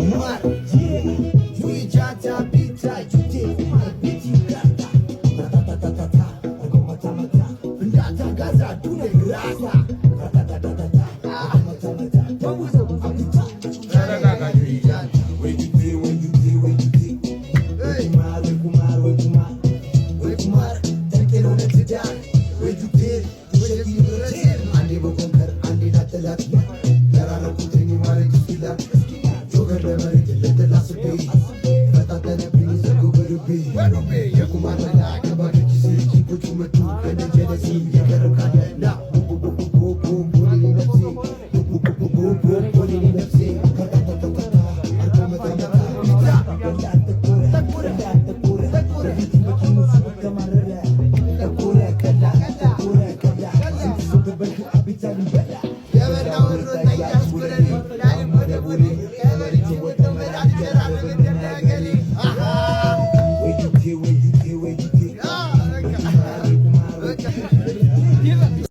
ቁማር ጁጃታ ቢታ ጁቴ ቁማር ቤቲ ጋታ ታታታታታ አርጎ መታ መታ ፍንዳታ ጋዛ ዱነ ራሳ ታታታታታ አርጎ መታ መታ ፈውሰው አብታ። ተረጋጋ ጁጃታ። ወይ ጁቴ፣ ወይ ጁቴ፣ ወይ ጁቴ፣ ወይ ቁማር፣ ወይ ቁማር፣ ወይ ቁማር፣ ወይ ቁማር ጠንቅ የሆነ ትዳር፣ ወይ ጁቴ ውሸት ንብረቴ አንዴ በኮንከር አንዴ ላተላት ተራረኩትኝ ማለት ይችላል። ጆገር ለመሬት ልጥል አስቤ ፈጣጠነብኝ ዘጎ በልቤ የቁማር መላ ገባ ከኪሴ። ቺፖቹ መቱ ከነጀለሴ የቀረብ ካለ ና ቦቦቦቦቦ ነፍሴ ቦቦቦቦቦ ነፍሴ ታታታታታ አርጎ መታ መታ ቢታ ገላ ጠቆረ ጠቆረ ጠቆረ ጠቆረ በፊት በኪኑ ተማረረ ጠቆረ ቀላ ጠቆረ ቀላ ስንት ሰው ተበልቶ አቤት ሊበላ። የበላው ወሮ ጠያስ ጉረኔ ላይም ወደ ቦሌ ከበልቼ ወጥተው መዳን ይጀራል።